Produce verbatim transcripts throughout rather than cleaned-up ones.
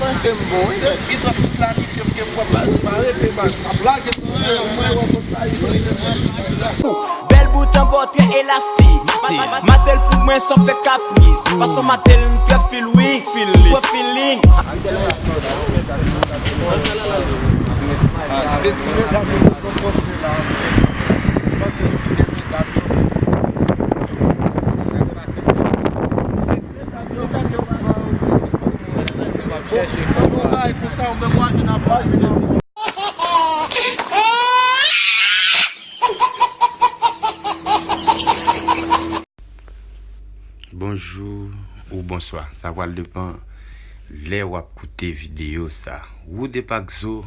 panse m bon, wi. Depi w fin planifye m gen pwòp baz, m pa rete baz. M ap lage travay la, mwen wè kot la ye. Bèl bout an bò trè elastik. Matel pou mwen san fè kapris. Fason matel m trè fil wi. Fil li. Pran feeling. De ti medam yo sou konpòte la. Panse m si de medam yo. Bonjou ou bonswa, sa pral depann lè w ap koute videyo sa. Woude Pakzo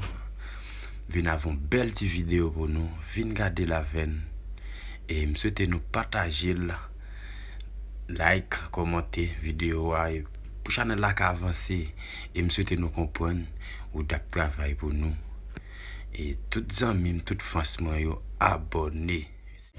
vin avè yon bèl ti videyo pou nou, vin gade l avè n. E m swete nou pataje l, like, kòmante videyo a e pou chanèl la ka avanse. E m swete nou konprann Woude ap travay pou nou. E tout zanmi m, tout fans mwen yo, abòne.